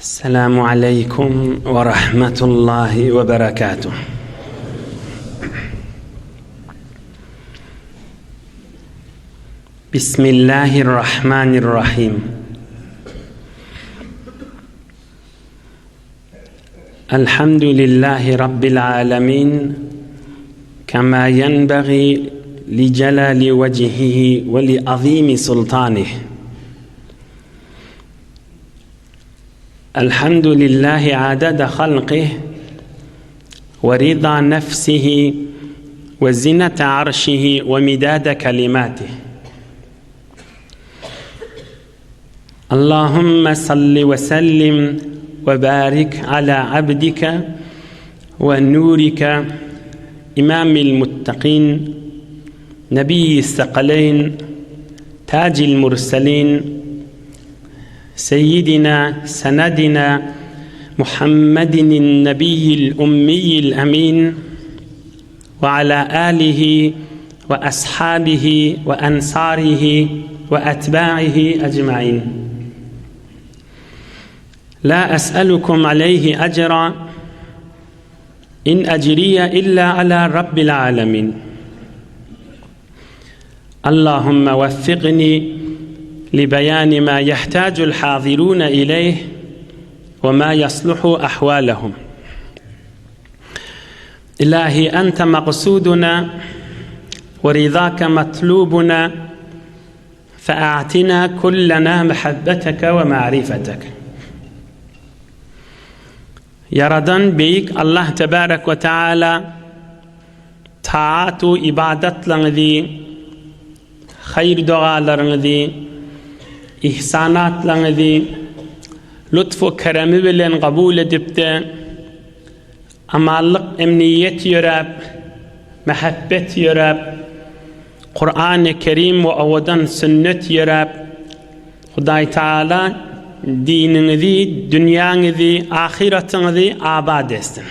Esselamu aleýkum we rahmetullahi we berekatuh. Bismillahirrahmanirrahim. Elhamdülillahi Rabbil alemin. Kema yenbagi li celali vecihihi ve li azimi sultanih. الحمد لله عدد خلقه ورضا نفسه وزنة عرشه ومداد كلماته اللهم صل وسلم وبارك على عبدك ونورك إمام المتقين نبي الثقلين تاج المرسلين سيدنا سندنا محمد النبي الأمي الأمين وعلى آله وأصحابه وأنصاره وأتباعه أجمعين لا أسألكم عليه أجرا إن أجري إلا على رب العالمين اللهم وفقني لبيان ما يحتاج الحاضرون إليه وما يصلح أحوالهم إلهي أنت مقصودنا ورضاك مطلوبنا فأعتنا كلنا محبتك ومعرفتك Ýaradan Beýik Allah Tebarek we Teala taat-u ybadatlaryňyzy, haýyr-dogalaryňyzy, ihsanatlaryňyzy lutf-u keremi bilen kabul edip-de, amanlyk emniýet ýöräp, mähebbet ýöräp, Kurany Kerim we owadan sünnet ýöräp, Hudaý Taala diniňizi, dünýäňizi, ahyratyňyzy abat etsin.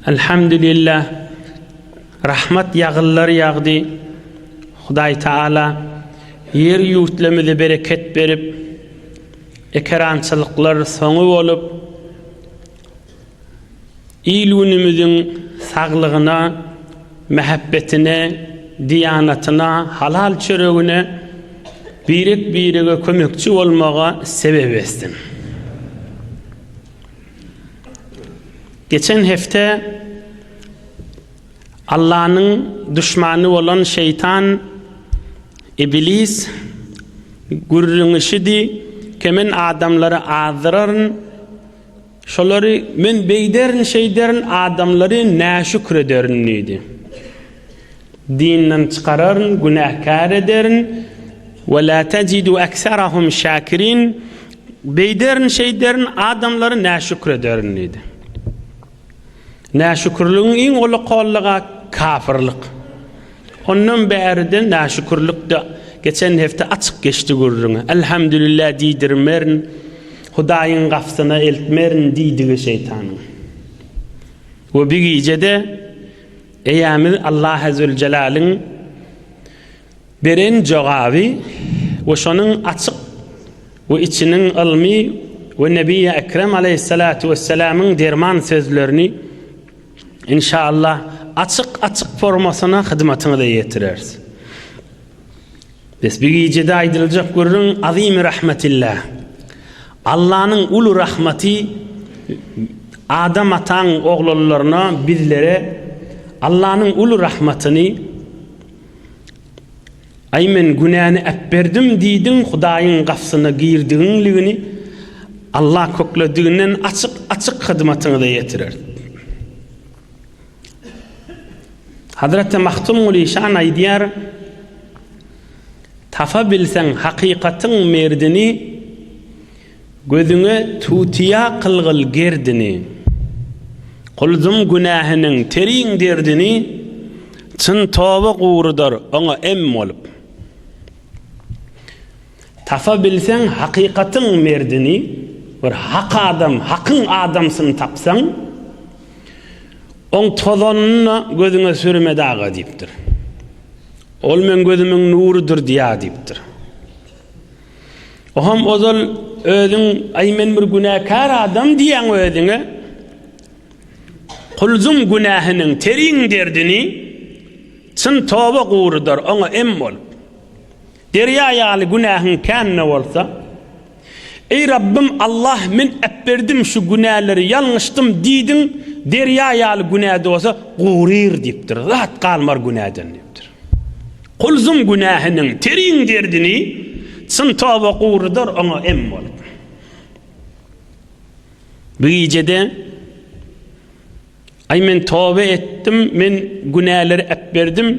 Elhamdülillah rahmat ýagyllary ýagdy. Hudaý Taala ýer ýurtlarymyza bereket berip, ekerançylyklar soňy bolup, Il-günümiziň saglygyna, mähebbetine, diýanatyna, halal çöregine birek-birege kömekçi bolmaga sebep etsin. Geçen hepde Allanyň duşmany bolan şeýtan, Iblis, gürrüňi şidi, ke men adamlary azdyraryn, Şolary men beýderin, şeýderin, adamlary näşükür ederin diýdi. Dinden çykararyn, günäkär ederin. Ve la tecidu ekserahum şakirin. Beýderin, şeýderin, adamlary näşükür ederin diýdi. Näşükürligiň iň uly kollugy kafirlik. Ondan bäride naşükürlik-de geçen hepde açyk geçdi gürrüňi. Elhamdülillah diýdirmerin, Hudaýyň gapysyna eltmerin diýdigi şeýtanyň. We bir gije-de Eýämiz Allahe Zülcelalyň beren jogaby we şonuň açyk we içiniň ylmy we Nebiýi Ekrem aleýhissalatu wessalamyň derman sözlerini Inşallah açyk açyk formasyna hyzmatyňyza ýetireris. Bes bir gijede aýdyljak gürrüň azymy rahmetillah. Allanyň uly rahmaty Adam ataň oglanlaryna bizlere Allanyň uly rahmatyny Aý men günäni äpberdim diýdiň Hudaýyň gapsyna girdigiňligini Allah köklediginden açyk açyk hyzmatyňyza ýetirer. Hazreti Magtymguly şan aýdýar, Tapa bilseň hakykatyň merdini, Gözüňe tutiýa kylgyl gerdini, Kulzum günähiniň teriň derdini, Çyn toba gurudar oňa em bolup. Tapa bilseň hakykatyň merdini, Bir hak adam, hakyň adamsyny tapsaň, Oň tozanyny-da gözüňe sürme daga diýipdir. Ol meň gözümiň nurudyr diýä diýipdir. Oham ozal özüň aý men bir günäkär adam diýýäň özüňe. Kulzum günähiniň terin derdini çyn toba gurudar oňa em bolup. Derýa ýaly günähiň kän-de bolsa, Eý Rabbym Allah men äpberdim şu günäleri ýalňyşdym diýdiň, derýa ýaly günä-de bolsa guryr diýipdir, zat galmar günäden diýipdir. Kulzum günähiniň terin derdini çyn toba gurudar oňa em bolup. Bu gijede Aý men toba etdim, men günäleri äpberdim.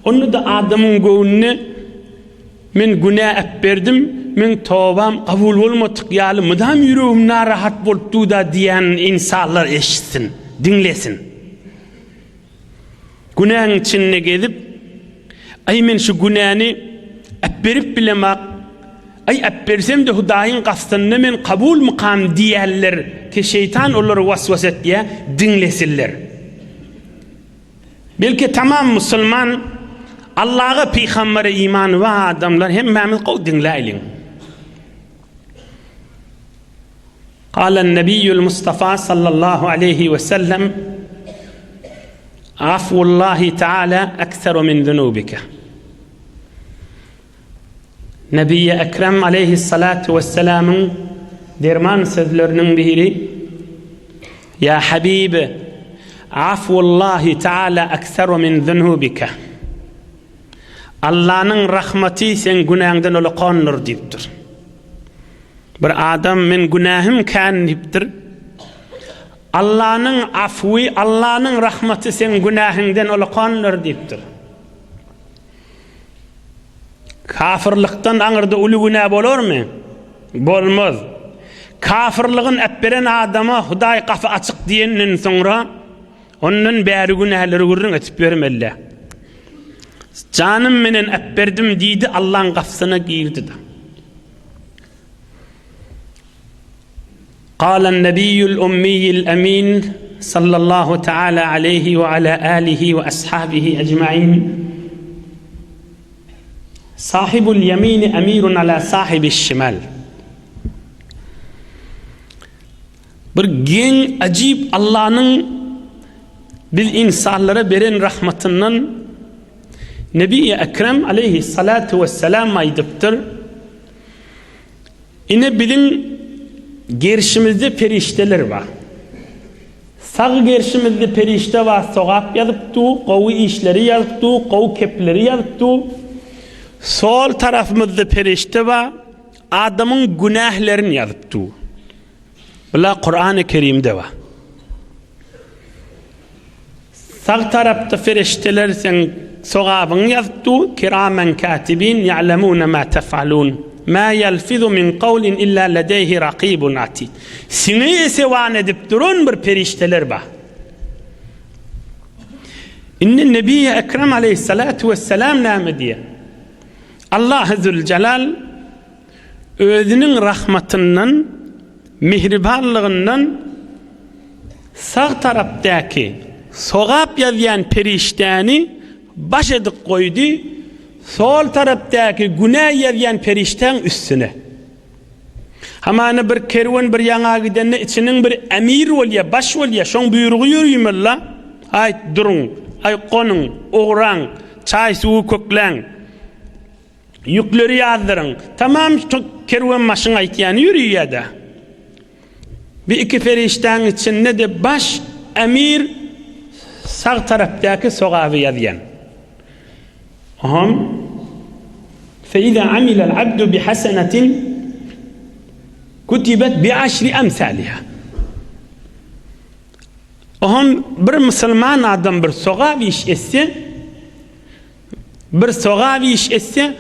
Onda-da adamyň göwnüne men günä äpberdim, meň tobam kabul bolmadyk ýaly mydam ýüregim narahat bolup dur-da diýýän ynsanlar eşitsin, diňlesin. Günäň içinde gezip, Aý men şu günäni äpberip bilemak, aý äpbersem-de Hudaýyň gastynda men kabulmykam diýýärler ki şeýtan olary waswas etýär, diňlesinler. Belki tamam musulman Allaha pygambere imany bar adamlar hemmämiz gowy diňläýliň. Galan Nebiýül Mustafa sallallahu aleýhi we sellem Afwullahi Teala ekseru min zunubike. Nebiýi Ekrem aleýhissalatu wesselamyň derman sözleriniň biri Ýa Habib, afwullahi Teala ekseru min zunubike. Allanyň rahmaty seň günäňden ulakandyr diýipdir. Bir adam men günähim kän diýipdir. Allanyň afwy, Allanyň rahmaty seň günähiňden ulakandyr diýipdir. Kafirlikden aňyrda uly günä bolarmy? Bolmaz. Kafirligin äpberen adama Hudaý gapy açyk diýenden soňra ondan bäri günäleri gürrüň etip ýörmeli. Janym menen äpberdim diýdi, Allaň gapysyna girdi-de. Galan Nebiýül Ummiýil Emin sallallahu taala aleýhi we ala alihi we ashabihi ejmain Sahibul ýemini emirun ala sahibiş şimal Bir geň ajyp Allanyň biz insanlara beren rahmatyndan Nebi Ekrem aleýhi salatu wesselam aýdypdyr. Ine biziň gerşimizde perişdeler bar. Sag gerşimizde perişde bar, sogap ýazyp dur, gowy işleri ýazyp dur, gowy kepleri ýazyp dur. Sol tarapymyzda perişde bar, adamyň günählerini ýazyp dur. Bula Kurany Kerimde bar. Sag tarapda ferişdeler seň sogabyňy ýazyp dur, kiramen katibin ýa'lemune ma tef'alun. Ma ýelfizu min kawlin illa ledeyhi rakibun atid. Siňe esewan edip duran bir perişdeler bar. Indi Nebi Ekrem aleyhissalatu vesselam näme diýýär? Allah Zülcelal Özüniň rahmatyndan, mihribanlygyndan sag tarapdaky sogap ýazýan perişdäni baş edip goýdy, sol tarapdaky günä ýazýan perişdäň üstüne. Hamana bir kerwen bir ýaňa gidende içiniň bir emir bolýar, baş bolýar, şoň buýrugy ýörüýmeli-la. Aýt, duruň, aý, gonuň, ugraň, çaý-suwy kökläň. Ýükleri ýazdyryň. Tamam şu kerwenbaşyň aýtýany ýörüýä-dä. Bir iki perişdäň içinde-de baş emir sag tarapdaky sogaby ýazýan. Oňam Fe-iza amilal abdu bi hasenatin kutibet bi aşri emsaliha. Oňam bir musulman adam bir sogap iş etse, Bir sogap iş etse,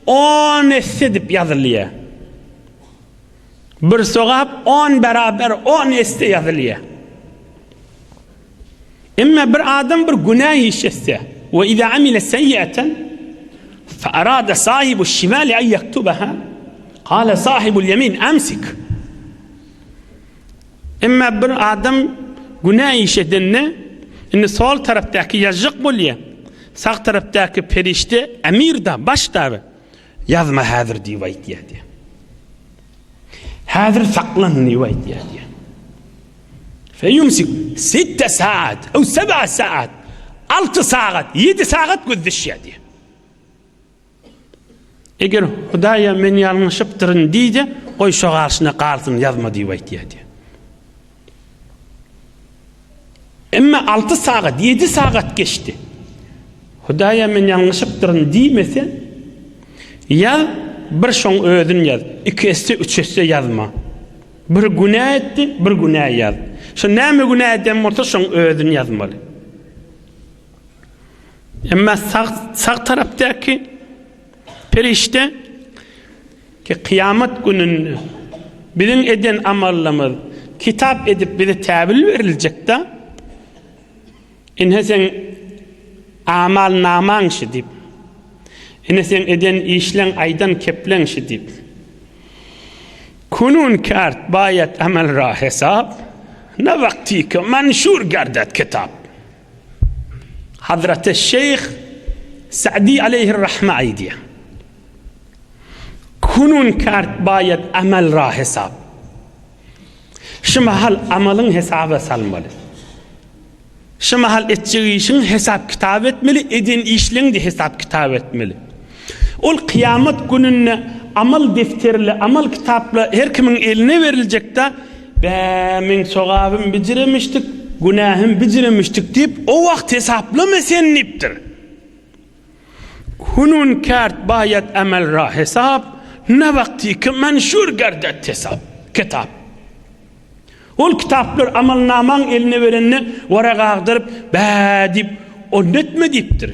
on esse edip ýazylýar. Bir sogap on beraber on esse ýazylýar. Emma bir adam bir günä iş etse, we iza amile seýýaten fe arada sahibu şimali en ýektubaha, kale sahibul ýemin amsik. Emma bir adam günä iş edende, indi sol tarapdaky ýazjak bolýar. Sag tarapdaky perişde emir-da, baş-da. Ýazma häzir diýip aýtýar diýýär. Häzir saklan diýip aýtýar diýýär. Feýumsik sitte saat, ew seba saat, 6 sagat, 7 sagat gözleşýär diýýär. Eger Hudaýa men ýalňyşypdyryn diýde, goý şo garşyna galsyn ýazma diýip aýtýar diýýär. Emma 6 sagat, 7 sagat geçdi. Hudaýa men ýalňyşypdyryn diýmese, ýaz, bir şoň özün ýaz. 2 esse, 3 esse ýazma. Bir günä etdi, bir günä ýaz. Şo näme günä eden bolsa şoň özün ýazmaly. Emma sag, sag tarapdaky perişde ki kyýamat gününde biziň eden amallarymyz kitap edip bize täbil beriljekde ine sen amal namaň şi diýip ine sen eden işleň aýdan kepleň şi diýip kunun kart baýat amal ra hesap na wagty ki manşur gardat kitap Hazreti Şeýh Sa'di aleýhir-rahme aýdýar. Kunun kart baýat amel ra hesap. Şu mahal amalyň hesaba salmaly. Şu mahal etjek işiň hesap kitap etmeli, eden işleň-de hesap kitap etmeli. Ol kyýamat gününde amal defterli, amal kitaply her kimiň eline beriljekde, Bä, meň sogabym bijiremişdik, günähim bijiremişdik diýip, o wagt hesaplama sen diýipdir. Hunun kert baýat amel ra hesap, ne wagty ki menşur gerdet hesap, kitap. Ol kitaplar amalnamaň eline berende warak agdaryp, bä diýip, ony etme diýipdir.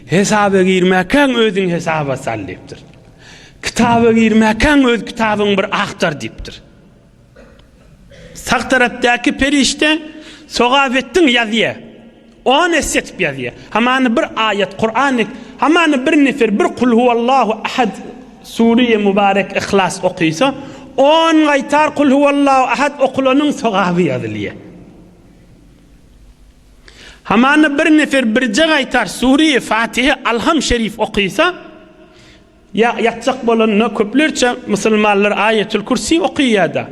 Hesaba girmäkäň özüň hesaba sal diýipdir. Kitaba girmäkäň öz kitabyňy bir agtar diýipdir. Sag tarapdaky perişde sogap etdiň ýazýar. On esse etip ýazýar. Hamany bir aýat Kurany, hamany bir nefer bir kul huwallahu ahad sure-i mübarek Ihlas okysa, on gaýtar kul huwallahu ahad okulanyň sogaby ýazylýar. Hamany bir nefer birje gaýtar sure-i Fatiha Alham şerif okysa, Ýa ýatjak bolanda köplerçe musulmanlar Aýetül Kürsi okyýada.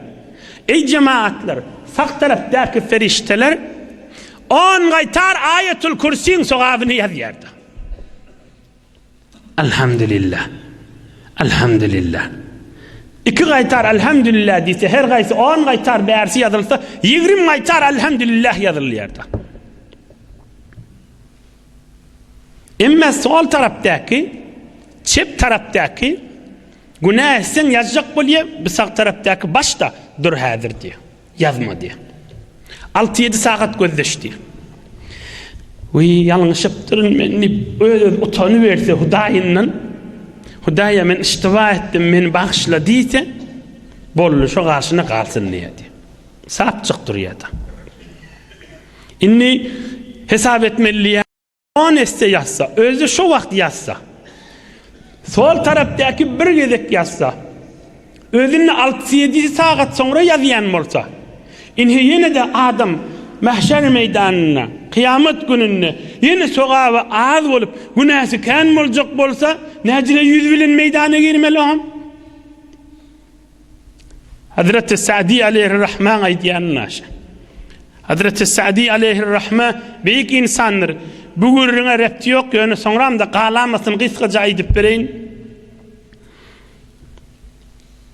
Eý jemagatlar, sag tarapdaky ferişdeler on gaýtar Aýetül Kürsiň sogabyny ýazýarda. Alhamdulillah. Alhamdulillah. Iki gaýtar Alhamdulillah diýse, her gaýsy on gaýtar bärsi ýazylsa, 20 gaýtar Alhamdulillah ýazylýarda. Emma sol tarapdaky, çep tarapdaky günä etseň ýazjak bolýar, bu sag tarapdaky başda dur häzir diýýär. Ýazma diýýär. 6-7 sagat gözleş diýýär. Wiý, ýalňyşypdyryn men diýip, öz-öz utanyberse Hudaýyndan, Hudaýa men iştiba etdim, meni bagyşla diýse, boldy, şo garşyna galsyn diýýär. Sapjyk durýar-da. Indi hesap etmeli diýýär. On esse ýazsa, özi şo wagt ýazsa, sol tarapdaky bir gezek ýazsa, özünde alty-ýedi sagat soňra ýazýan bolsa, indi ýene-de adam mahşer meýdanynda, kyýamat gününde ýene sogaby az bolup, günäsi kän boljak bolsa, näjele ýüz bilen meýdana girmeli oňam? Hazreti Sa'di aleýhir-Rahman aýdýanyny aşa. Hazreti Sa'di aleýhir-Rahma beýik insandyr. Bu gürrüňe repti ýok, ýöne soňram-da galamasyny gysgaça aýdyp bereýin.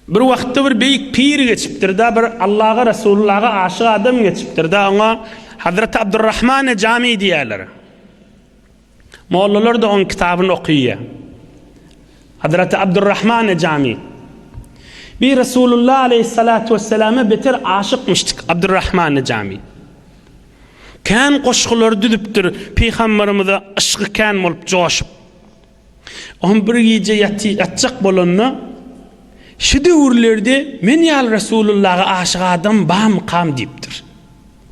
Bir wagtda bir beýik pir geçipdir-de, bir Allaha, Resulullaha aşyk adam geçipdir-de, oňa Hazreti Abdurrahman Jami diýýärler. Mollalar-da oň kitabyny okyýar. Hazreti Abdurrahman Jami. Bir Resulullah aleyhissalatu vesselama beter aşykmyşdyk Abdurrahman Jami. Kän goşgular düzüpdir, Pygamberimize yşky kän bolup joşup. Oň bir gije ýaty ýatjak bolanda şu döwürlerde men ýaly Resulullaha aşyk adam bamykam diýipdir.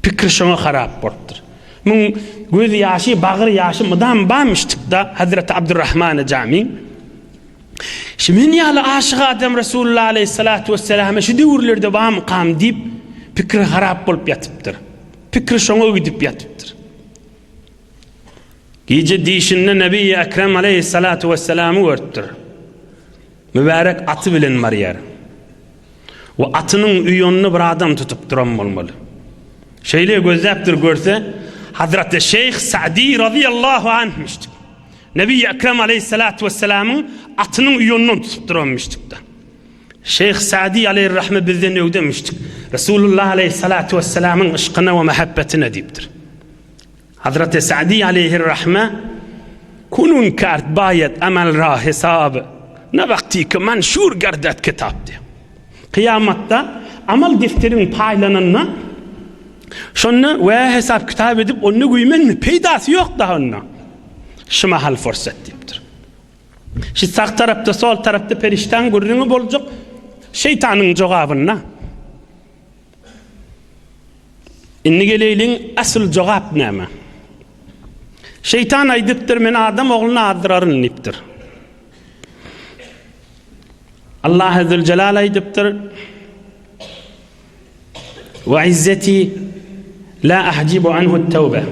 Pikir şoňa harap bolupdyr. Muň göz ýaşy, bagyr ýaşy mydam barmyşdyk-da Hazreti Abdurrahmany Jamiň. Şu men ýaly aşyk adam Resulullah aleýhissalatu wesselama şu döwürlerde barmykam diýip, pikiri harap bolup ýatypdyr. Pikiri şoňa gidip ýatypdyr. Gije dişinde Nebi Ekrem aleýhissalatu wesselamy görüpdir. Mübärek aty bilen barýar. We atynyň uýanyny bir adam tutup duran bolmaly. Şeýle gözläpdir görse, Hazreti Şeýh Sa'di razyýallahu anhmişdik. Nebi Ekrem aleyhissalatu vesselamyň atynyň uýanyndan tutup duranmyşdykda. Şeýh Sa'di aleýhirrahme bizden öwdemişdik. Resulullah aleyhissalatu vesselamyň yşkyna we mähebbetine diýipdir. Hazreti Sa'di aleýhirrahme Kunun kart baýat amal ra hesab ne wagty ki manşur gerdet kitap diýip. Kyýamatda amal defteriň paýlananda şonda we hesap kitap edip onda güýmenme peýdasy ýok daha onda. Şu mahal fursat diýipdir. Şu sag tarapda sol tarapda perişdäň gürrüňi boljak şeýtanyň jogabynda. Indi geleýliň asyl jogap näme? Şeýtan aýdypdyr, men adam ogluny azdyraryn diýipdir. Allah Zülcelal aýdypdyr, Wa izzeti la ahjibu anhu tawbe.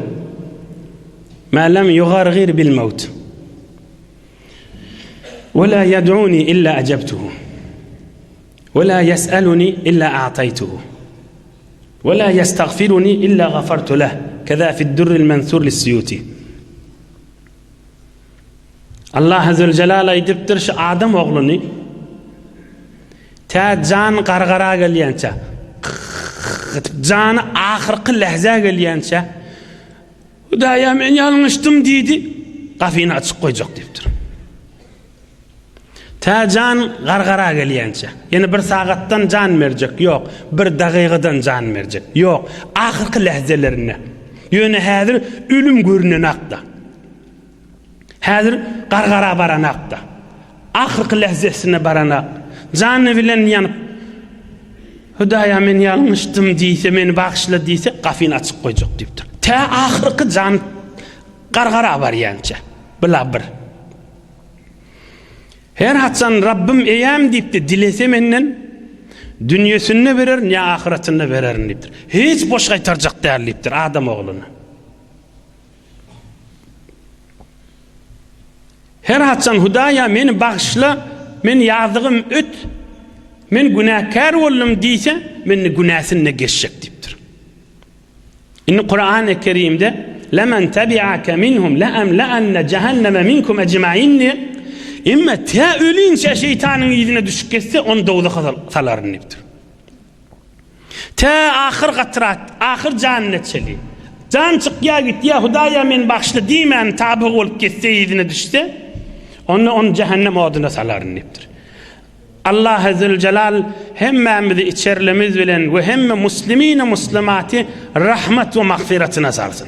Ma lam yugargir bil maut. Wa la yad'uni illa ajabtuhu. Ve la yes'eluni illa a'taytuhu. Ve la yestagfiruni illa gafartu leh. Keza fi'd-durril mensur lis-Suyuti. Allah Zülcelal aýdypdyr şu adam ogluny tä jan gargara gelýänçä jany ahyrky lähzä gelýänçä Hudaýa men ýalňyşdym diýdi, gapyny açyk goýjak diýipdir. Tä jan gargara gelýänçä. Ýene bir sagatdan jan berjek, ýok, bir dagygadan jan berjek, ýok, ahyrky lähzelerinde. Ýöne häzir ölüm görünenakda. Häzir gargara baranakda. Ahyrky lähzesine baranak. Jany bilen ýanyp, Hudaýa men ýalňyşdym diýse, meni bagyşla diýse, gapyny açyk goýjak diýipdir. Tä ahyrky jan gargara barýança. Bula bir. Her haçan Rabbym eýäm diýipdi, dilese menden dünýesinde bererin ýa ahyratynda bererin diýipdir. Hiç boş gaýtarjak däl diýipdir adam ogluny. Her haçan Hudaýa meni bagyşla, men ýazygym öt, men günäkär boldum diýse, men günäsini geçjek diýipdir. Indi Kurany Kerimde Lemen tebi'ake minhum le'emle'enne cehenneme minkum ecmaîn diýip, emma tä ölinçä şeýtanyň yzyna düşüp gitse, ony dowzaha salaryn diýipdir. Tä ahyr gatrat, ahyr janyna çeli. Jan çykýa gitýä, Hudaýa meni bagyşla diýmän tabyg bolup gitse yzyna düşse, onda ony jähennem oduna salaryn diýipdir. Allahy Züljelal hemmämizi içerlemiz bilen we hemme muslimini muslimaty rahmat we magfyratyna salsyn.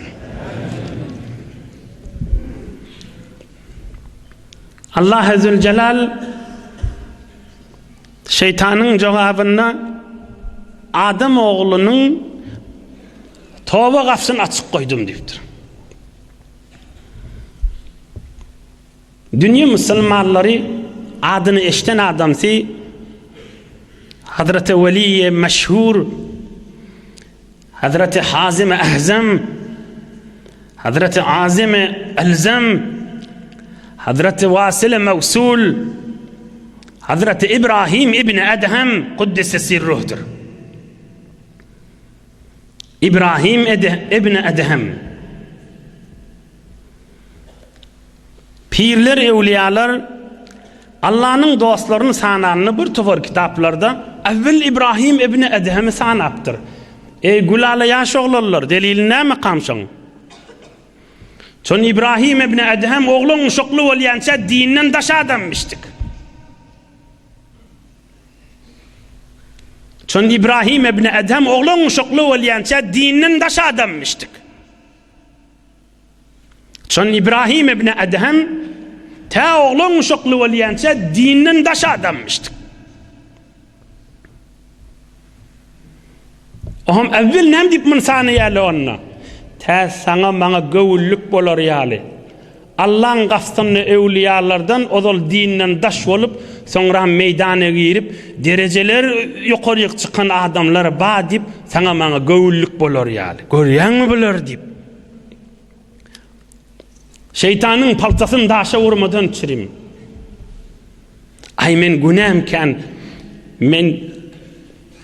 Allahy Züljelal şeýtanyň jogabynda adam oglunyň toba gapysyny açyk goýdum diýipdir. Dünýe musulmanlary adyny eşden adamsy Hazreti Weliýe meşhur Hazreti Hazim Ahzam Hazreti Azim Elzam Hazreti Wasil Mewsul Hazreti İbrahim ibn Edhem Kuddise sirruhdur. İbrahim ibn Edhem Pirler, öwlüýalar Allanyň dostlaryny sananda bir topar kitaplarda äwwel Ibrahim ibn Edhemi sanapdyr. Eý, gülala ýaş oglanlar, delili näme kamşyň? Çon Ibrahim ibn Edhem oglan uşakly bolýança dinden daş adammişdik. Çon Ibrahim ibn Edhem oglan uşakly bolýança dinden daş adammişdik. Şon Ibrahim ibn Edhem tä oglan uşakly bolýança dinden daş adammışdyk. Oham äwwel näme diýip muny sanaýarlar onda? Tä saňa maňa göwünlik bolar ýaly. Allaň gastynda öwlüýalardan ozal dinden daş bolup, soňra meýdana girip, derejeler ýokaryk çykan adamlar ba diýip, saňa maňa göwünlik bolar ýaly. Görýäňmi bulary diýip. Şeýtanyň paltasyny daşa urmadan çirim. Aý men günäm kän. Men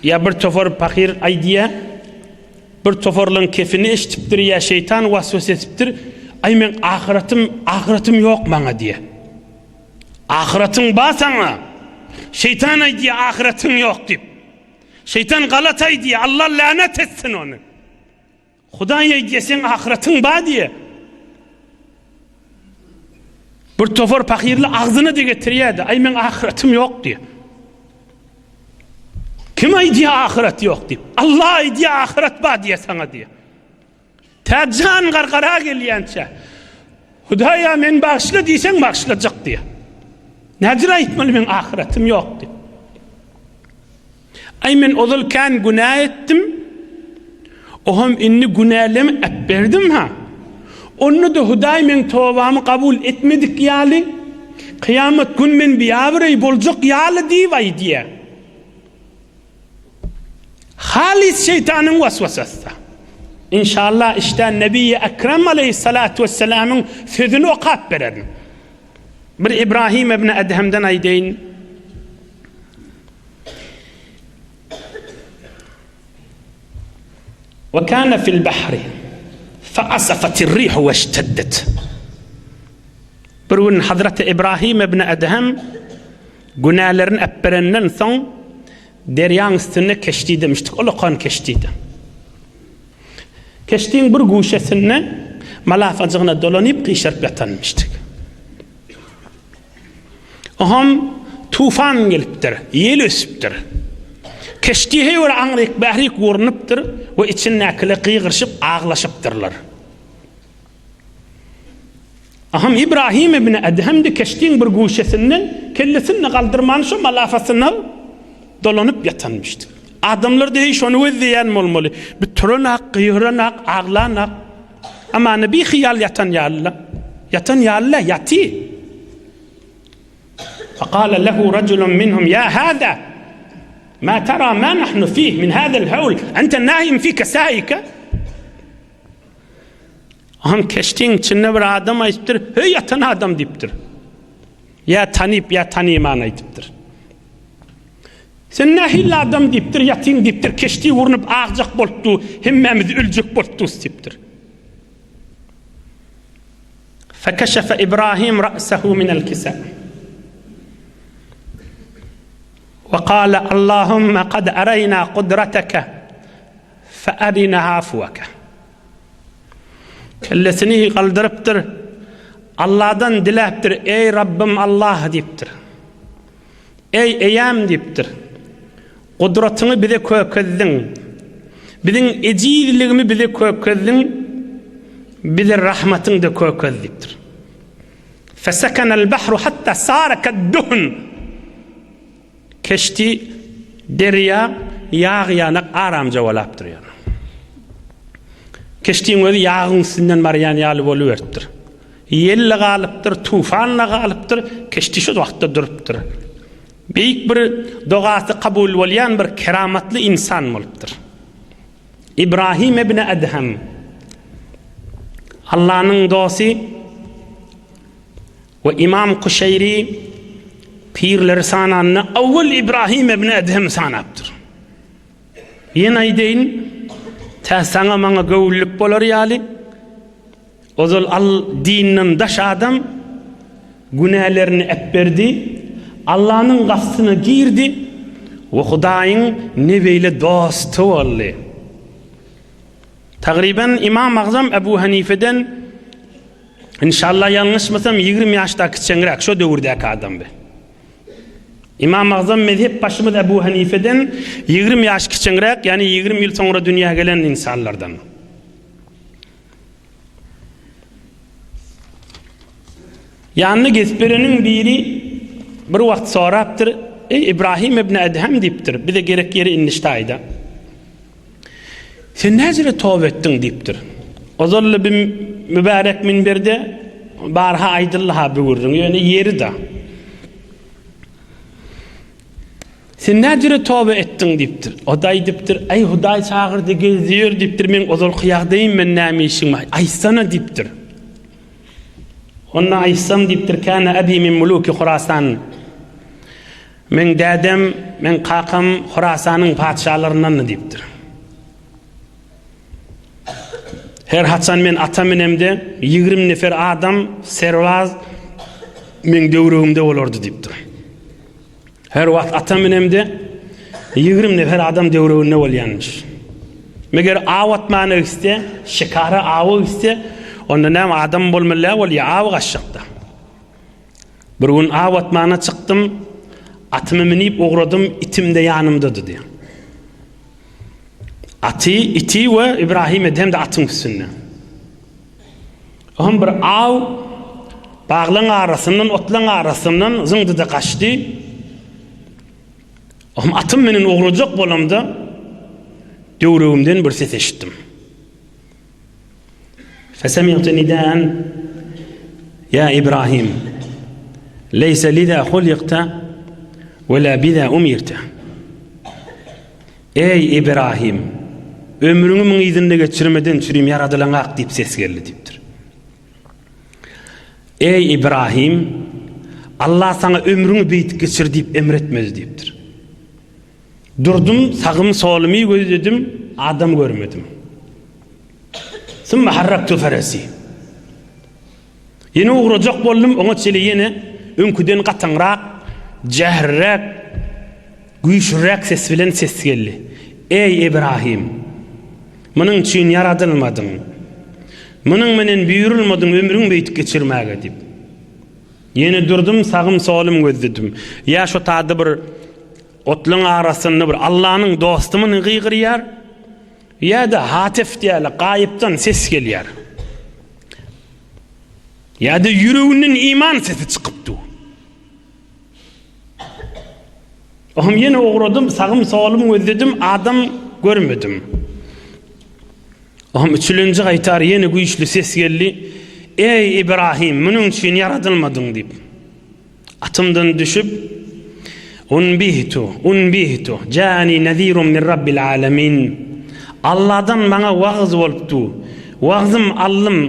ýa bir topar pahyr aýdýa, bir toparlaň kefini eşidipdir ýa şeýtan waswasa etipdir. Aý men ahyratym, ahyratym ýok maňa diýä. Ahyratyň bar saňa. Şeýtan aýdýa ahyratyň ýok diýip. Şeýtan galat aýdýa, Allah länet etsin ony. Hudaý aýdýa seň ahyratyň bar diýe. Bir topar pahyrly agzyna de getirýärdi. Aý meň ahyratym ýok diýe. Kim aýdýa ahyrat ýok diýip? Allah aýdýa ahyrat bar diýe saňa diýe. Tä jan gargara gelýänçä. Hudaýa men bagyşla diýseň bagyşlajak diýe. Näjür aýtmaly meň ahyratym ýok diýip. Aý men ozal kän günä etdim. Oham indi günälemi äpberdim ha. Onda-da Hudaý meň tobamy kabul etmedik ýaly, kyýamat gün men biabraý boljak ýaly diýip aýdýar. Halys şeýtanyň waswasasy. Inşallah işdä Nebiýi Ekrem aleýhissalatu wessalamyň sözüni okap bererin. Bir Ibrahim ibn Edhemden aýdaýyn. Ve kana fil bahri fe asafatir rihu ve şteddet. Bir gün Hazreti Ibrahim ibn Edhem günälerini äpberenden soň derýaň üstünde keşdi demişdik. Ol okan keşdidi. Keşdiň bir guşesinde malafajygyna dolanyp gyşaryp ýatanmyşdyk. Oham tufan gelipdir, ýel ösüpdir. Keşdi heý bir aňryk-bärik görnüpdir we içindäkiler gygyryşyp aglaşypdyrlar. Aham Ibrahim ibn Edhem-de keşdiň bir guşesinden kellesini galdyrman şo malafasyna dolanyp ýatanmyşdy. Adamlar-da heý şony gözleýän bolmaly. Bir turanak, gygyranak, aglanak. Amana bihyýal ýatan ýaly-la. Ýatan ýaly-la, ýaty. Fekale lehu rajulun minhum ýa hâzâ, mâ tera mâ nahnu fih min hâzel hewl, ente nâim fî kesaike? Oňam keşdiň içinde bir adam aýdypdyr, Heý ýatan adam diýipdir. Ýa tanyp, ýa tanyman aýdypdyr. Sen nähili adam diýipdir, ýatyň diýipdir, keşdi urnup agjak bolupdy, hemmämiz öljek bolupdys diýipdir. Fekeşefe Ibrahim ra'sehu minel kisa. Ve kâle Allahümme kad ereyna kudreteke fe erina afueke. Kellesini galdyrypdyr. Allahdan diläpdir, Eý Rabbim Allah diýipdir. Eý Eýäm diýipdir. Gudratyňy bize kökezdiň. Biziň ejizligimi bize kökezdiň. Bize rahmatyňda kökez diýipdir. Fesekenel bahru hatta sara kadduhn. Keşdi derýa ýag ýanak aramja bolapdyr ýöne. Keşdiň özi ýagyň üstünden barýan ýaly boluberipdir. Ýel-de galypdyr, tufan-da galypdyr, keşdi şo wagtda durupdyr. Beýik bir dogasy kabul bolýan bir keramatly ynsan bolupdyr. Ibrahim ibn Edhem Allanyň dosty We Ymam Kuşeýri pirleri sananda awwal Ibrahim ibn Edhemi sanapdyr. Ýene aýdaýyn, tä saňa maňa göwünlik bolar ýaly, ozal al dinden daş adam günälerini äpberdi, Allanyň gapysyna girdi we Hudaýyň ne beýle dosty boldy. Tagryban Ymam Agzam Ebu Hanifeden Inşallah ýalňyşmasam 20 ýaşda kiçeňräk şo döwürdäki adam bi. Imam Agzam mezhep başymyz Ebu Hanifeden 20 ýaş kiçeňräk, ýagny 20 ýyl soňra dünýä gelen insanlardan. Ýanyna gezip bereniň biri bir wagt sorapdyr, Eý Ibrahim ibn Edhem diýipdir, bize gerek ýeri indi ştaýda. Sen näzire toba etdiň diýipdir. Ozal-da bi mübärek minberde barha aýdyldy-ha bu gürrüň, ýöne ýeri-da. Sen näzire toba etdiň diýipdir. O-da aýdypdyr, Eý, Hudaý çagyrdy, gezdi ýör diýipdir, meň ozalky ýagdaýym men näme işim bar, aýtsana diýipdir. Onda aýtsam diýipdir, Kana abi min muluki Hurasan. Meň dädem, meň kakam Horasanyň patyşalaryndandy diýipdir. Her haçan men ata minemde, 20 nefer adam, serbaz meň döwregimde bolardy diýipdir. Her wagt ata minemde, 20 nefer adam döwreginde bolýanmyş. Meger aw atmana gitse, şikara awa gitse, onda näme adam bolmaly bolýar, aw gaçjakda. Bir gün aw atmana çykdym, atymy minip ugradym, itim-de ýanymdady diýýär. Aty, iti we Ibrahim Edhem-de atyň üstünde. Oňam bir aw baglaň arasyndan, otlaň arasyndan zyňdy-da gaçdy. Oňam atym menen ugrajak bolamda, döwregimden bir ses eşitdim. Fesemi'tu nidaan Ya Ibrahim Leyse liza hulikta ve la biza umirta Eý Ibrahim ömrüňi muň yzynda geçirmeden çürim ýaradylaňak diýip ses geldi diýipdir. Eý Ibrahim Allah saňa ömrüňi beýdip geçir diýip emretmedi diýipdir. Durdum, sagym solumy gözledim, adam görmedim. Summa harraktu farasi. Ýene ugrajak boldum, oňa çeli ýene öňküden gataňrak, jähirräk, güýçlüräk ses bilen ses geldi. Eý Ibrahim! Munuň üçin ýaradylmadyň. Munuň menen buýrulmadyň ömrüň beýdip geçirmäge diýip. Ýene durdum, sagym-solum gözledim. Ýa şo tada bir otlaň arasynda bir Allanyň dosty muny gygyrýar, ýa-da hatef diýýärler, gaýypdan ses gelýär. Ýa-da ýüreginden iman sesi çykyp dur. Ohm ýene ugradym, sagym-solum gözledim, adam görmedim. Ohm üçülenji gaýtar ýene güýçli ses geldi. Eý Ibrahim, munuň üçin ýaradylmadyň diýip. Atymdan düşüp, Unbihtu, unbihtu, jani nezirun min rabbil alemin. Allahdan maňa wagyz bolupdy. Wagzym aldym.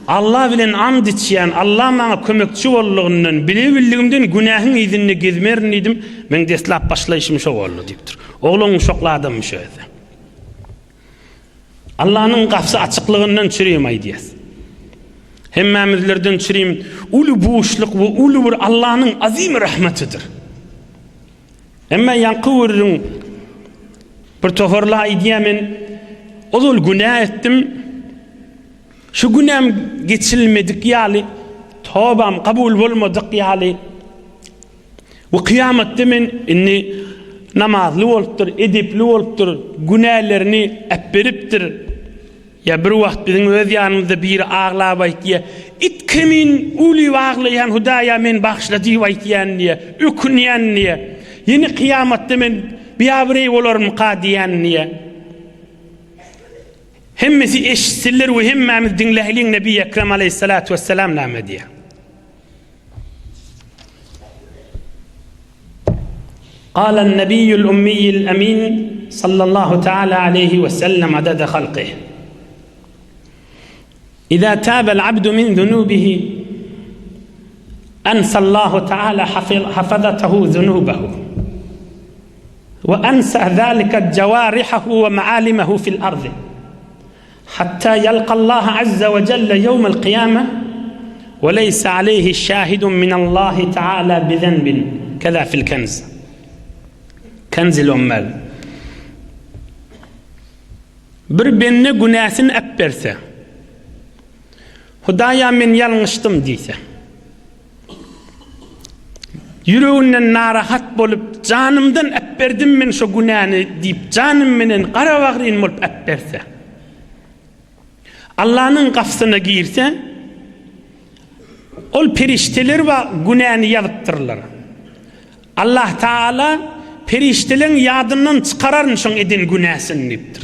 Allah bilen and içýän, Allah maňa kömekçi boldugyndan, bile-bildigimden günähiň yzynda gezmerin diýdim. Meň deslap başlaýşym şo boldy diýipdir. Oglan uşakly adamyş özi. Allanyň gapysy açyklygyndan çürim aýdýas. Hemmämizlerden çürim uly buşluk we uly bir Allanyň azim rahmetidir. Emma ýaňky gürrüň bir toparla aýdýar men ozal günä etdim. Şu günäm geçilmedik ýaly, tobam kabul bolmadyk ýaly. We kyýamatda men indi namazly bolupdyr, edepli bolupdyr, günälerini äpberipdir. Ýa bir wagt biziň öz ýanymyzda biri aglap aýtýar, it kimin ulyp aglaýan Hudaýa meni bagyşla diýip aýtýan diýýär, ökünýän diýýär. Ýene kyýamatda men biabraý bolarmyka diýýän diýýär. Hemmesi eşitsinler we hemmämiz diňläýliň Nebi Ekrem aleýhissalatu wessalam näme diýýär. قال النبي الأمي الأمين صلى الله تعالى عليه وسلم عدد خلقه إذا تاب العبد من ذنوبه أنسى الله تعالى حفظته ذنوبه وأنسى ذلك جوارحه ومعالمه في الأرض حتى يلقى الله عز وجل يوم القيامة وليس عليه شاهد من الله تعالى بذنب كذا في الكنز كنز العمال Bir bende günäsini äpberse, Hudaýa men ýalňyşdym diýse, ýüreginden narahat bolup, janymdan äpberdim men şo günäni diýip, janym menen gara bagryn bolup äpberse, Allanyň gapysyna girse, ol perişdeler bar günäni ýazypdyrlar. Allah Taala perişdeleň ýadyndan çykararyn şoň eden günäsini diýipdir.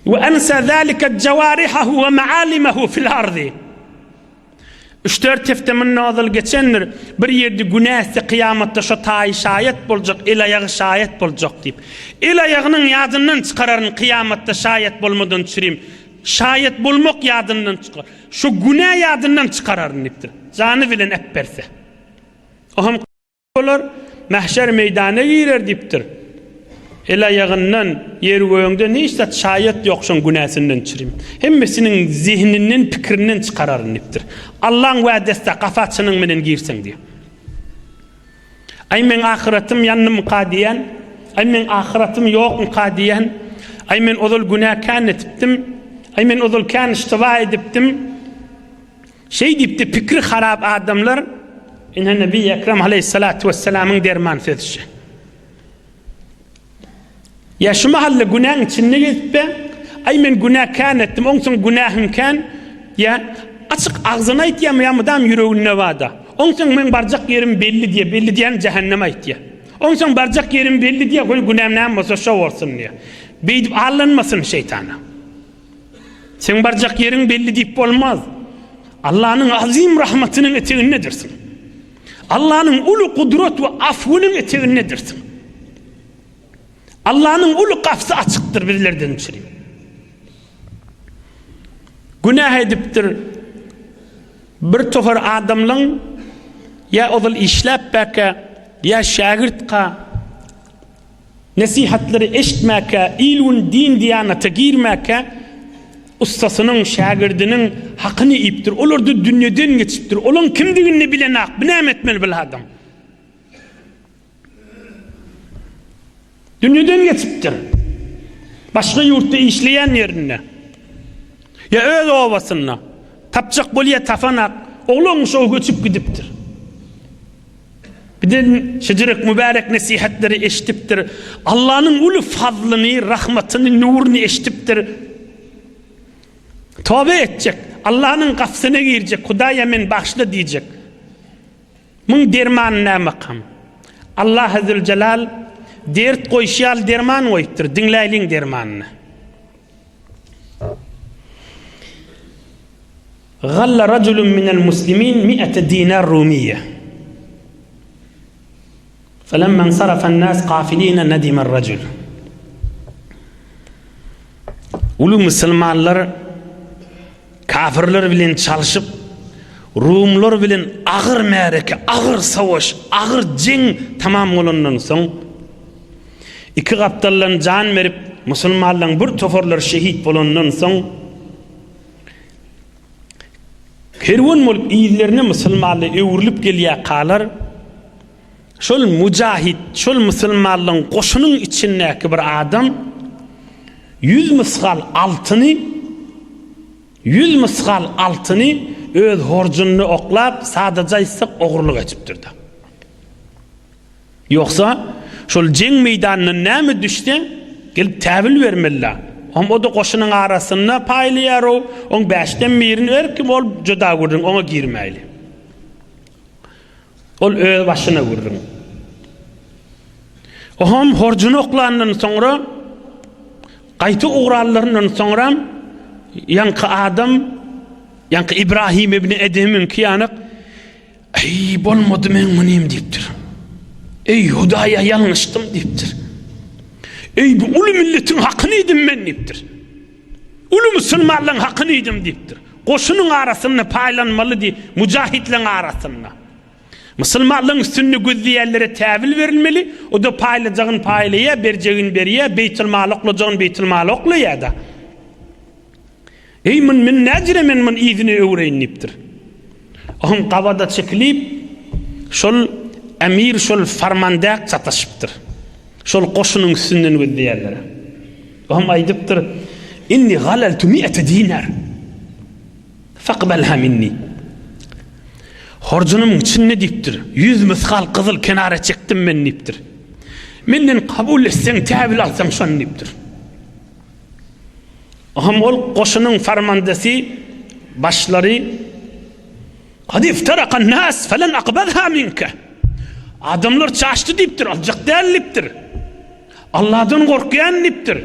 We ensa zalika jawarihahu we maalimahu fil ardy. Üç-dört hepde mundan ozal geçendir, bir ýerde günä etse kyýamatda şo taýy şaýat boljak, el-aýagy şaýat boljak diýip. El-aýagynyň ýadyndan çykararyn kyýamatda şaýat bolmadan çürim. Şaýat bolmak ýadyndan çykar. Şo günä ýadyndan çykararyn diýipdir. Jany bilen äpberse. O hem bolar. Mähşer meýdana girer diýipdir. El-aýagyndan, ýer-gögüňden hiç zat şaýat ýok şoň günäsinden çürim. Hemmesiniň zehninden, pikirinden çykararyn diýipdir. Allaň wädesi-dä, gapa çynyň menen girseň diýýär. Aý meň ahyratym ýandymyka diýýän, aý meň ahyratym ýokmyka diýýän, aý men ozal günä kän etipdim, aý men ozal kän iştiba edipdim. Şeý diýipdi pikri harap adamlar, ine Nebi Ekrem aleýhissalatu wessalamyň derman sözi şu. Ýa şu mahally günäň içinde gezipbe, aý men günä kän etdim, oňsoň günähim kän, ýa açyk agzyna aýtýamy ýa mydam ýüreginde bada. Oňsoň meň barjak ýerim belli diýýä, belli diýýän jähennem aýtýa. Oňsoň barjak ýerim belli diýýä, goý günäm näme bolsa şo bolsun diýýä. Beýdip aldanmasyn şeýtana. Seň barjak ýeriň belli diýip bolmaz. Allanyň azym rahmatynyň etegindedirsiň. Allanyň uly gudrat we afwynyň etegindedirsiň. Allanyň uly gapysy açykdyr bizlerden üçin. Günäh edipdir bir topar adamlaň ýa ozal işläp bäkä, ýa şägirtka nesihatlary eşitmäkä, il-gün din-diýanata girmäkä ussasynyň, şägirdiniň hakyny iýipdir. Olar-da dünýeden geçipdir. Olaň kimdigini bilenak, bu näme etmeli bil adam? Dünýeden geçipdir. Başga ýurtda işleýän ýerinde. Ýa öz obasynda. Tapjak bolýa tapanak. Oglan şo göçüp gidipdir. Birden şejerek mübärek nesihatleri eşidipdir. Allanyň uly fazlyny, rahmatyny, nuruny eşidipdir. Toba etjek, Allanyň gapysyna girjek, Hudaýa men bagyşla diýjek. Muň dermany näme-makam? Allahy Züljelal dert goýşy ýaly derman goýupdyr, diňläýliň dermanyny. Galla rajulun minel muslimin mi'ete dinar rumiýe. Felemma ensarafen nas gafiline nedimer rajul. Uly musulmanlar Kafirler bilen çalşyp, rumlar bilen agyr märeke, agyr savaş, agyr jeň tamam bolandan soň, iki gapdaldan jan berip, musulmanlaryň bir toparlary şehit bolandan soň, kerwen bolup yzlaryna musulmanlar öwrülip gelýärkalar, şol mujahid, şol musulmanlaryň goşunyň içindäki bir adam Yüz mysgal altyny, ýüz mysgal altyny öz horjunyna oklap, sadaja aýtsak, ogurlyk edipdir-de. Ýogsa, şol jeň meýdanyndan näme düşse, gelip täwil bermeli-dä. Hom o-da goşunyň arasynda paýlaýar-ow, oň bäşden birini her kim ol juda gürrüň, oňa girmäýli. Ol öz başyna gürrüň. Oňam horjuny oklandan soňra, gaýta ugranlaryndan soňram, ýaňky adam, ýaňky Ibrahim ibn Edhemiňki ýanak, Eý, bolmady meň munym diýipdir. Eý, Hudaýa ýalňyşdym diýipdir. Eý, bu uly milletiň hakyny iýdim men diýipdir. Uly musulmanlaryň hakyny iýdim diýipdir. Goşunyň arasynda paýlanmaly diý, mujahidleň arasynda. Musulmanlaryň üstünde gözleýänlere täwil berilmeli, o-da paýlajagyny paýlaýar, berjegini berýär, beýtilmala oklajagyny beýtilmala oklaýar-da. Eý, mun men näjire men mun yzyny öwreýin diýipdir. Ohm gabada çekilip, şol emir şol farmandäk sataşypdyr. Şol goşunyň üstünden gözleýänlere. Ohm aýdypdyr, Inni galaltu mi'ete dinar. Faqbalha minni. Horjunymyň içinde diýipdir, 100 mysgal gyzyl kenara çekdim men diýipdir. Menden kabul etseň, täwil alsaň şony diýipdir. Ohm ol goşunyň farmandasy başlary Kad iftarakan nas felen akbazha minke. Adamlar çaşdy diýipdir, aljak däl diýipdir. Allahdan gorkýan diýipdir.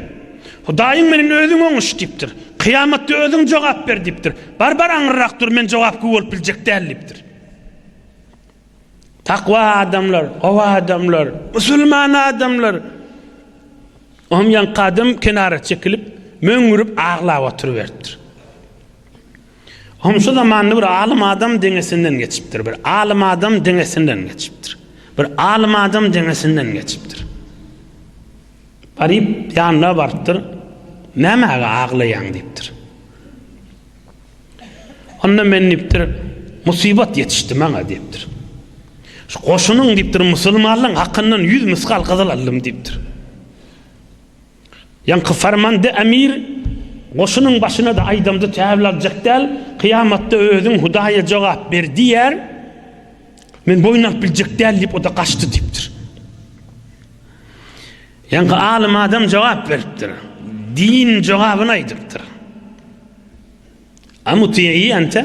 Hudaýyň menen özüň oňuş diýipdir. Kyýamatda özüň jogap ber diýipdir. Bar bar aňyrrak dur, men jogapgü bolup biljek däl diýipdir. Takwa adamlar, gowy adamlar, musulman adamlar. Ohm ýaňky adam kenara çekilip, möňňürip aglap oturyberipdir. Ohm şu zamanda bir alym adam deňesinden geçipdir. Bir alym adam deňesinden geçipdir. Bir alym adam deňesinden geçipdir. Baryp ýanyna barypdyr. Nämäge aglaýaň diýipdir. Onda men diýipdir, musybat ýetişdi maňa diýipdir. Şu goşunyň diýipdir, musulmanlaryň hakyndan 100 mysgal gyzyl aldym diýipdir. Ýaňky farmanda emir goşunyň başyna-da aýdamda täwil aljak däl, kyýamatda özüň Hudaýa jogap ber diýer. Men boýun alyp biljek däl diýip, o-da gaçdy diýipdir. Ýaňky alym adam jogap beripdir. Din jogabyny aýdypdyr. A muti'i ente?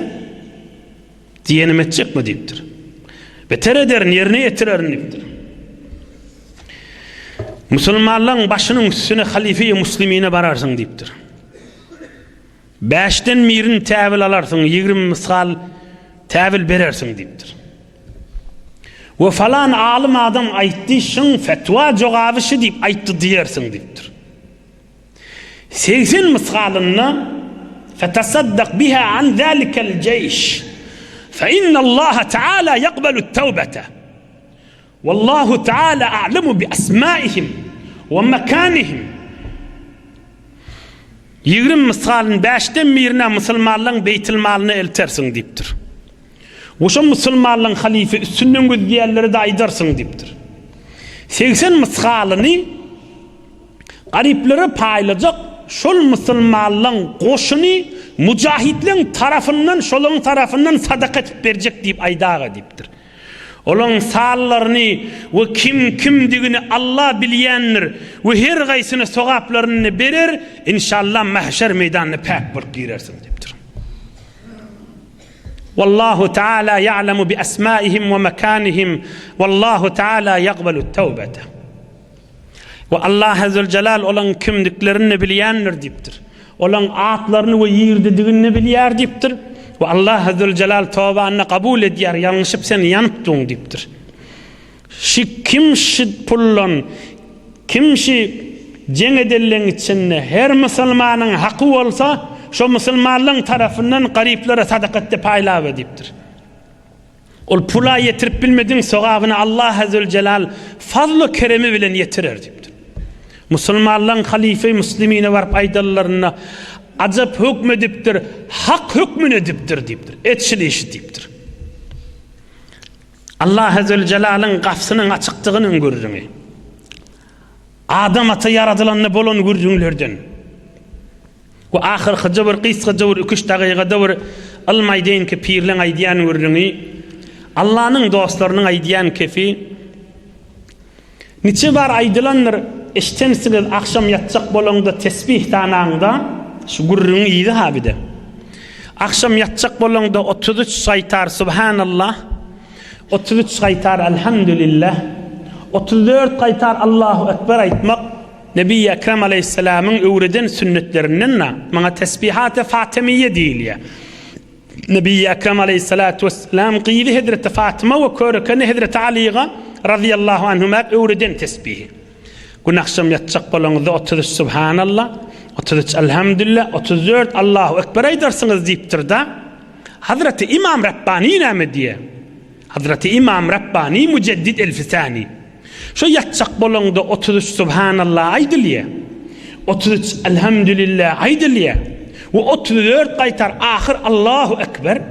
Diýenimi etjekmi diýipdir. Beter ederin, ýerine ýetirerin diýipdir. Musulmanlaryň başynyň üstüne halyfeýi muslimine bararsyň diýipdir. Bäşden birini täwil alarsyň, 20 mysgal täwil berersiň diýipdir. We falan alym adam aýtdy, şyň fetwa jogaby şy diýip aýtdy diýersiň diýipdir. 80 mysgalynda fetasaddaq biha an zalikel jeýş fe innallaha taala ýakbalut tawbete. Wallahu taala a'lemu bi asmaihim we mekanihim. 20 mysgalyň bäşden birine musulmanlaryň beýtilmalyna eltersiň diýipdir. We şo musulmanlaryň halyfy üstünden gözleýänlere-de aýdarsyň diýipdir. 80 mysgalyny garyplara paýlajak şol musulmanlaryň goşuny mujahidleň tarapyndan şolaryň tarapyndan sadaka etip berjek diýip aýdaga diýipdir. Olaň sanlaryny we kim kimdigini Allah bilýändir we her gaýsyna sogaplaryny berer, inşallah mahşer meýdanyna päk bolup girersiň diýipdir. Wallahu taala ya'lemu bi asmaihim we makanihim wallahu taala yaqbalu tawbata. We Allah Zülcelal olaň kimdiklerini bilýändir diýipdir. Olaň atlaryny we ýerdedigini bilýär diýipdir. We Allah Zülcelal tobany kabul edýär, ýalňyşyp sen ýanypdyň diýipdir. Şi kim şi pullan, kim şi jeň edenleň içinde her musulmanyň haky bolsa, şo musulmanlaň tarapyndan garyplara sadaka etde paýlawe diýipdir. Ol pula ýetirip bilmediň sogabyny Allaha Züljelal fazlu keremi bilen ýetirer diýipdir. Musulmanlaryň halyfy muslimine baryp aýdanlarynda ajap hökm edipdir, hak hökmüni edipdir diýipdir. Etşil işi diýipdir. Allaha Züljelalyň gapysynyň açykdygynyň gürrüňi. Adam ata ýaradylanda bolan gürrüňlerden. We ahyrkyja bir gysgaja bir iki-üç dagygada bir ylm aýdaýyn ki pirleň aýdýan gürrüňi, Allanyň dostlarynyň aýdýan kefi niçe bar aýdylandyr, eşdensiňiz agşam ýatjak bolaňda tesbih sanaňda, şu gürrüňiň yzy ha bide. Agşam ýatjak bolaňda 33 gaýtar Subhanallah, 33 gaýtar Elhamdülillah, 34 gaýtar Allahu Ekber aýtmak, Nebi Ekrem aleýhissalamyň öwreden sünnetlerinden-de muňa tesbihat-y fatemiýe diýilýär. Nebi Ekrem aleýhissalatu wessalam gyzy hezreti Fatyma we körekeni hezreti Alyga razyýallahu anhuma öwreden tesbihi. Gün agşam ýatjak bolaňyzda 33 Subhanallah, 33 Elhamdülillah, 34 Allahu Ekber aýdarsyňyz diýipdir-de. Hazreti Imam Rabbani näme diýýär? Hazreti Imam Rabbani Müjeddid Elfisani. Şo ýatjak bolaňda 33 Subhanallah aýdylýar. 33 Elhamdülillah aýdylýar. We 34 gaýtar ahyr Allahu Ekber,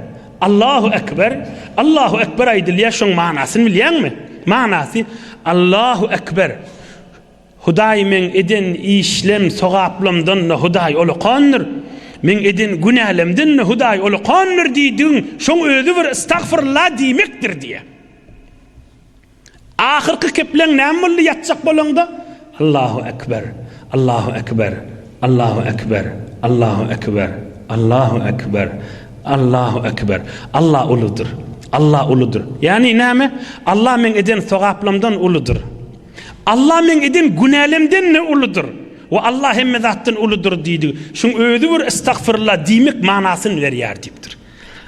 Allahu Ekber, Allahu Ekber aýdylýar. Şoň manasyny bilýäňmi? Manasy Allahu Ekber. Hudaý meň eden işlem sogaplamdan-da Hudaý ulukandyr. Meň eden günälemden-de Hudaý ulukandyr diýdigiň, şoň özi bir estagfurullah diýmekdir diýýär. Ahyrky kepleň näme boldy ýatjak bolaňda? Allahu ekber, Allahu ekber, Allahu ekber, Allahu ekber, Allahu ekber, Allahu ekber. Allah uludyr. Allah uludyr. Ýagny näme? Allah meň eden sogaplamdan uludyr. Allah meň eden günälemden-de uludyr. We Allah hemme zatdan uludyr diýdigi. Şuň özi bir estagfirullah diýmek manasyny berýär diýipdir.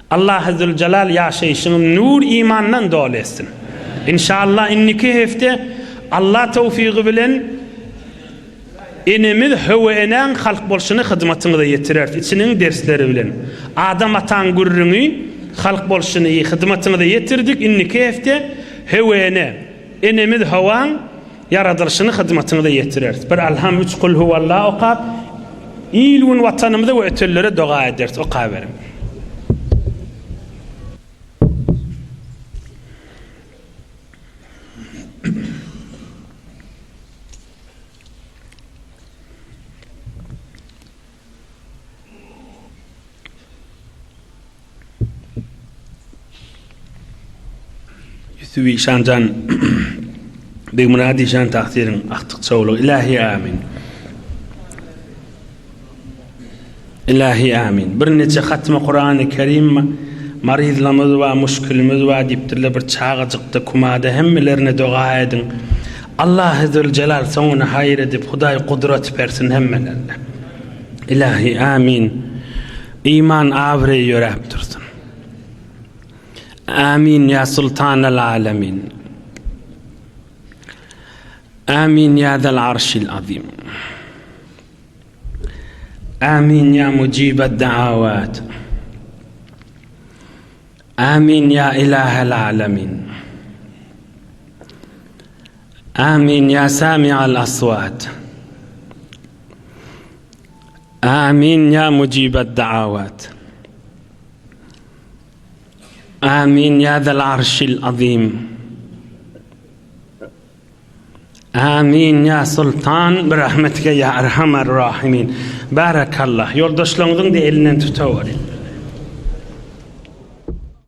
Allahy Züljelal ýaşaýşyňy nur imandan doly etsin. Inşallah indiki hepde Allah towfygy bilen enemiz Höwe enäň halk bolşuny hyzmatyňyza ýetireris içiniň dersleri bilen. Adam ataň gürrüňi halk bolşuny hyzmatyňyza ýetirdik indiki hepde Höwe ene. Enemiz Howaň ýaradylyşyny hyzmatyňyza ýetireris. Bir Alham, üç Kul huwalla okap, il-gün Watanymyza we ötenlere doga ederis. Okaberiň. Ýusup işan jan Begmyrat işan tagsyryň agtyk çowlugy Ilähi amin. Ilähi amin. Bir neçe hatma Kurany Kerim maryzlamyz bar, muşkilimiz bar diýipdirler bir çagajykda kumada hemmelerine doga ediň. Allahy Züljelal soňuny haýyr edip Hudaý gudrat bersin hemmelerine. Ilähi amin. Iman abraý ýöräp dursun. Amin ýa Sultanal Alemin. Amin ýa Zal Arşil Azim. Amin ýa Mujibad Daawat. Amin ýa Ilahel Alemin. Amin ýa Sami'al Aswat. Amin ýa Mujibad Daawat. Amin ýa Zal Arşil Azim. Amin ýa Sultan bi rahmetike ýa Erhamer Rahimin. Barakallah. Ýoldaşlaryňyzyň-da elinden tutaweriň.